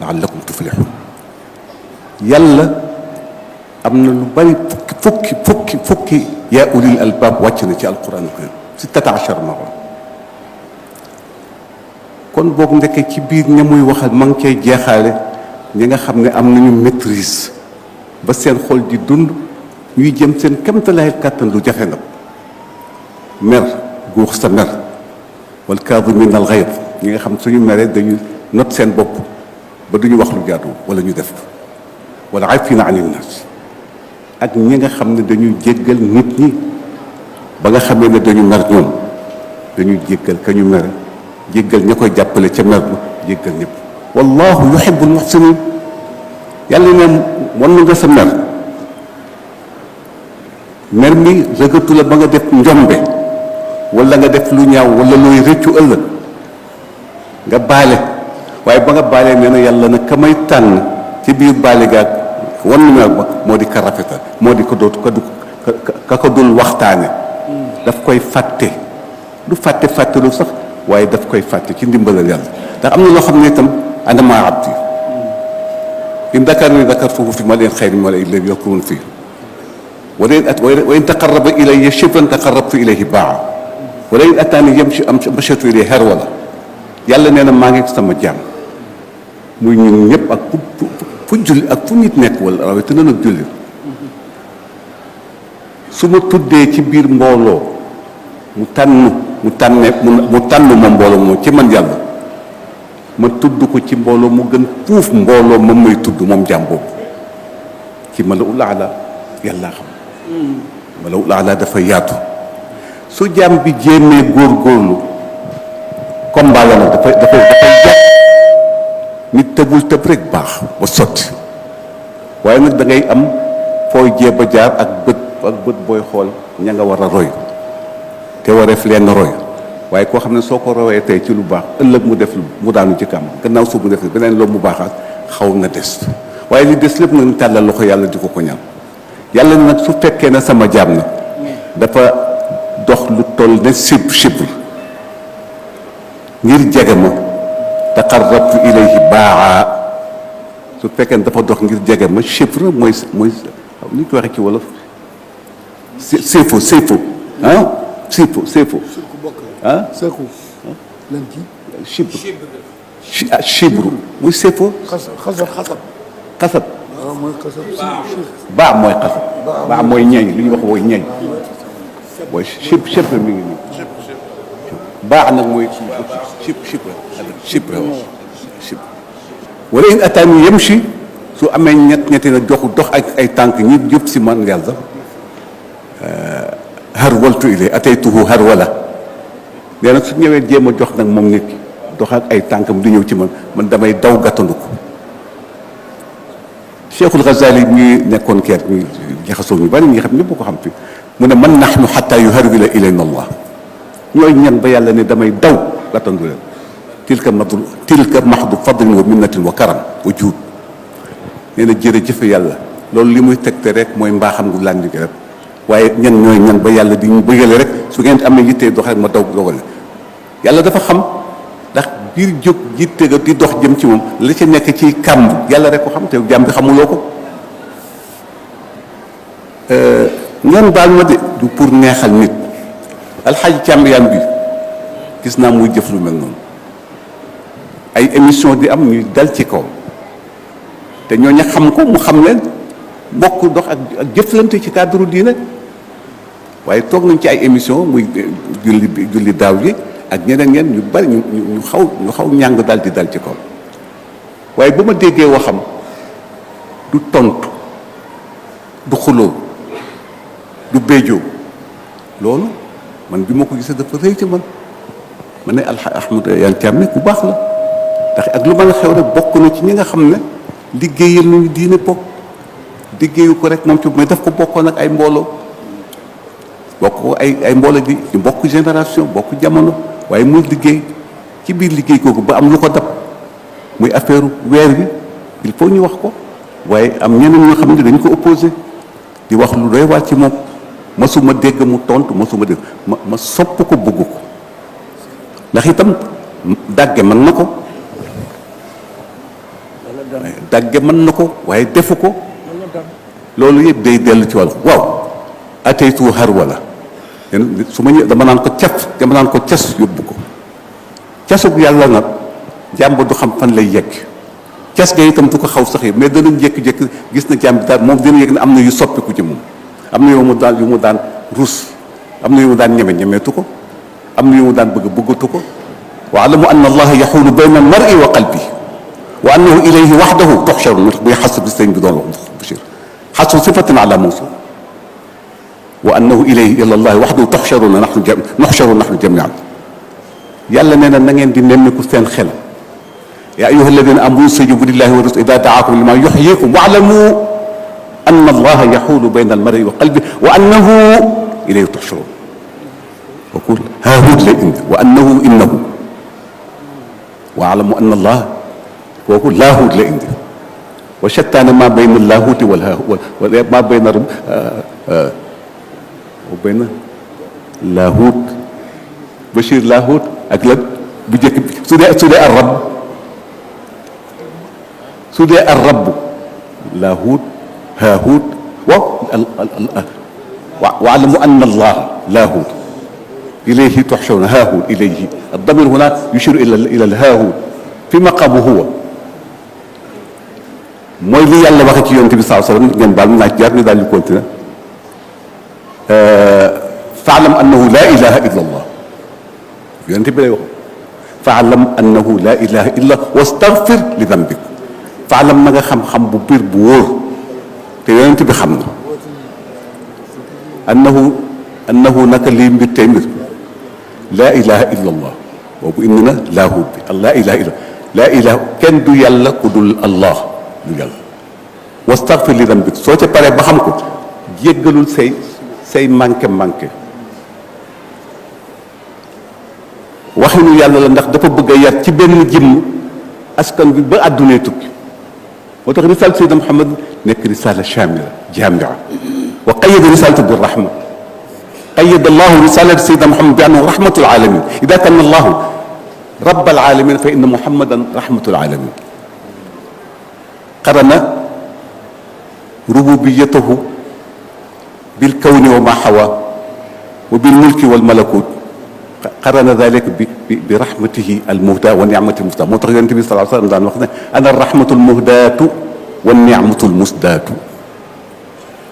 laallakum tuflihun. yàlla am na lu bari fukki yaa ulil albaab wàcc na ci alquran karim 16 mara. kon boog ndekke ci biir ña muy waxal ma ngi cay jeexaale ñi nga xam ne am nañu maîtrise ba seen xol di dund ñuy jëm seen kemtalaay kàttan lu jafe nag. mer guux sa mer wal kaadimiina al gayz ñi nga xam suñu meree dañuy not seen bopp ba duñu wax lu jaadu wala ñu def wala aafiina ani nnaas ak ñi nga xam ne dañuy jéggal nit ñi ba nga xamee ne dañu mer ñoom dañuy jéggal ka ñu mere jéggal ña koy jàppale ca mer ba jéggal ñëpp. wallahu yuhibbul muhsinin. yàlla ne wan nga sa mer mer mi rëgatu la ba nga def njombe wala nga def lu ñaaw wala looy rëccu ëllëg nga baale waaye ba nga baalee nee na yàlla nag ka may tànn ci biir baale gaag wan mer ba moo di ka rafetal moo di ko dootu ka ko dul waxtaane daf koy fàtte du fàtte lu sax waaye daf koy fàtte ci ndimbalal yàlla ndax am na loo xam ne itam ana maa abdi in dakarani dakartuhu fi mala'in xayrin min mala'i lladiina yadhkuruuna fii wa in taqarraba ilayya shibran taqarrabtu ilayhi baa'a wa la in ataani yamshi mashaytu ilayhi harwala. yàlla nee na maa ngi sama jaam muy ñun ñëpp ak fu julli ak fu nit nekk wala rawatina nag julli su ma tuddee ci biir mbooloo mu tànn ma mbooloo moom ci man yàlla ma tudd ko ci mbooloo mu gën fuuf mbooloo moom may tudd moom jaam boobu ci mala'ul a'la yàlla xam mala'ul a'la dafa yaatu. su jaam bi jéemee góorgóorlu combat la nag dafay jàpp nit tëbul tëb rek baax ba sotti waaye nag da ngay am fooy jéem a jaar ak bët booy xool ña nga war a roy te wareef leen roy waaye koo xam ne soo ko royee tey ci lu baax ëllëg mu def mu daanu ci kàmm gannaaw su mu def beneen loolu mu baaxaat xaw na des waaye li des lépp nag tàllal loxo yàlla di ko ñaan yàlla nag su fekkee ne sama jaam na dafa dox lu toll ne chibre ngir jege ma taqarrabtu ilayhi baa. su fekkee ne dafa dox ngir jege ma chibre mooy ni ñu ko waxee ci wolof seefo ah seefo ah chibre muy seefo xasab baa mooy xasab baa mooy ñeeñ li ñuy wax mooy ñeeñ mooy chibre mi ngi nii baax nag mooy chibre wala in ataani yamshi su amee ñetti nag dox ak ay tànk ñi jëpp si man yàlla harwaltu ilay ataytuhu harwala nee nag su ñëwee jéem a jox nag moom nit ki dox ak ay tànkam di ñëw ci man damay daw gàttandu ko. Cheikhul Ghazali ñi nekkoon keer ñu jaxasoo ñu bari ñi xam ñëpp ko xam fi mu ne man nahnu hatta yuharwila ilayna Allah ñooy ñan ba yàlla ne damay daw gàttandu leen. tilka mahdu fadlin wa minnatin wa karam wa juud nee na jërëjëf yàlla loolu li muy tegte rek mooy mbaaxam gu làngi rek waaye ñooy ñan ba yàlla di ñu bëggale rek su ngeen amee yittee dox rek ma daw dogale yàlla dafa xam ndax biir jóg yitte ga di dox jëm ci moom la ca nekk ci kàmb yàlla rek ko xam te jàmm bi xamuloo ko ngeen baal ma de du pour neexal nit alxaaji càmbiyaan bi gis naa muy jëf lu mel noonu ay émission di am ñuy dal ci kaw te ñooñu xam ko mu xam leen bokk dox ak jëflante ci cadre diine waaye toog nañ ci ay émission muy julli daaw yi ak ñeneen ñu bari ñu xaw ñàng dal di dal ci kaw waaye bu ma déggee waxam du tontu du xuloo du béjoo loolu man bi ma ko gisee dafa rëy ci man ma ne Ahmad Yane Thiam ne ku baax la ndax ak lu mën a xew rek bokk na ci ñi nga xam ne liggéeyal nañu diine bokk liggéeyu ko rek moom ci mais daf ko bokkoon ak ay mbooloo bokk ko ay mbooloo di ñu bokk génération bokk jamono waaye muy liggéey ci biir liggéey kooku ba am lu ko dab muy affaire weer bi il faut ñu wax ko waaye am ñeneen ñoo xam ne dañ ko opposé di wax lu doy waar ci moom masuma dégg mu tontu masuma dégg ma sopp ko bëgg ko ndax itam dàgge mën na ko dagge mën na ko waaye defu ko loolu yëpp day dellu ci wàllu waaw ateytu har wala su ma ñëw dama naan ko cas yóbbu ko casug yàlla nag jàmb du xam fan lay yegg cas ga itam du ko xaw sax yi mais danañ jékki-jékki gis na jàmb daal moom dina yëg ne am na yu soppiku ci moom am na yu mu daan rus am na yu mu daan ñemeetu ko am na yu mu daan bëggatu ko wa alamu anna allaha yaxulu bayna al mar'i wa qalbi wa annahu ilayhi waxdahu tuxsharun buy xas bi sëñ bi doon wax Bachir xasu sifatin ala mawsul wa annahu ilayhi ila allahi waxdahu tuxsharuna naxnu jamian yàlla nee na na ngeen di nemmiku seen xel yaa ayuha alladina amanu stajibu lillahi wa rasul ida daakum lima yuxyikum waalamu anna allaha yaxulu bayna almari wa qalbi wa annahu ilayhi tuxsharun wakul haahut la indi wa annahu innahu waalamu anna allah kooku laahut la indi wa shattaana ma bayna allaahuti ma bayna laahut Bachir laahut ak lan bu njëkk bi su dee ar-rabb laahut haahut wa alamu anna allah laahut ilayhi tuhsharuna haahut ilayhi ad-damir huna yushiru ila al-haahut fi maqamu huwa mooy li yàlla waxe ci yonent bi sallallahu alayhi wasallam ngeen baal mu naaj jaar ñu daal di continuer fa'lam annahu la ilaha illa allah yonent bi lay wax fa'lam annahu la ilaha illa wastaghfir li dambik fa'lam na nga xam-xam bu biir bu wóor te yonent bi xam na annahu naka lii mbir tey mbir la ilaha illa allah boobu indi na laahut bi la ilaha illa la ilaha kenn du yàlla ku dul allah du yàlla wastaghfir li dambik soo ca paree ba xam ko jéggalul say manqué waxinu yàlla la ndax dafa bëgg a yar ci benn jëmm askan bi ba àddunee tukki moo tax risale Seydina Muhammad nekk risala shamila jamia wa qayyada risalatu bi rahma qayyada allahu risalata Seydina Muhammad bi annahu rahmatul alamin ida kana allahu rabbal alamin fa inna muhammadan rahmatul alamin qarana rububiyatahu bil kawni wa ma hawa wa bil mulki wal malakut qarana dalika bi rahmatihi al muhda wa ni'mati muhda moo tax yonent bi sallallahu alayhi wa sallam daan wax ne ana rahmatul muhdatu wa ni'matul musdatu